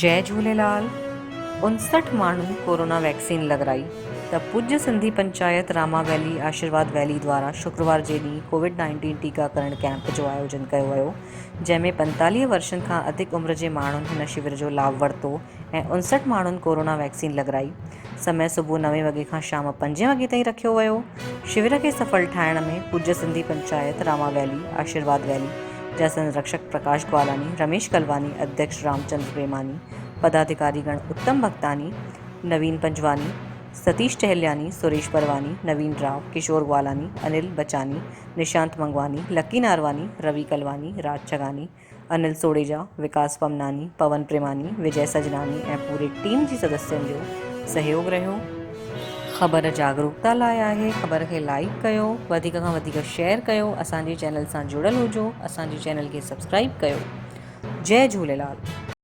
جئي جهوليلال 59 ماڻهن corona vaccine لڳرائي ته پڄ سنڌي پنچائت راما ويلي آشيرواد ويلي دوارا شڪروار جي ڏينهن ڪووڊ نائنٽين ٽيڪا ڪرڻ ڪئمپ جو آيوجن ڪيو ويو جنهن ۾ 45 ورشن کان اڌڪ عمر جي ماڻهن هن شور جو لاڀ ورتو ۽ 59 ماڻهن ڪورونا ويڪسين لڳرائي سمي صبح نوين وڳي کان شام پنجين وڳي تائين رکيو ويو شور کي سڦل ٺاهڻ ۾ پوڄ سنڌي پنچائت راما ويلي آشيرواد ويلي جا سنرڪشڪ پرڪاش گوالاني، رميش ڪلواني، اڌيڪش رامچندر پريماني، پداڌڪاري گڻ اتم ڀڳتاني، نوين پنجواني، ستيش ٽهلياني، سريش پرواني، نوين راء، ڪشور گوالاني، انيل بچاني، نشانت منگواني، لڪي نارواني، روي ڪلواني، راج ڇگاني، انيل سوڙيجا، وڪاس پمناني، پون پريماني، وجئه سجناني ۽ پوري ٽيم جي سدسين جو سهيوڳ رهيو. خبر جاڳروڪتا لاء آهي خبر کي لائيڪ ڪيو وڌيڪ کان وڌيڪ شيئر ڪيو اسان جي چينل سان جڙيل هجو اسان جي چينل کي سبسڪرائيب ڪيو جئي جهوليلال.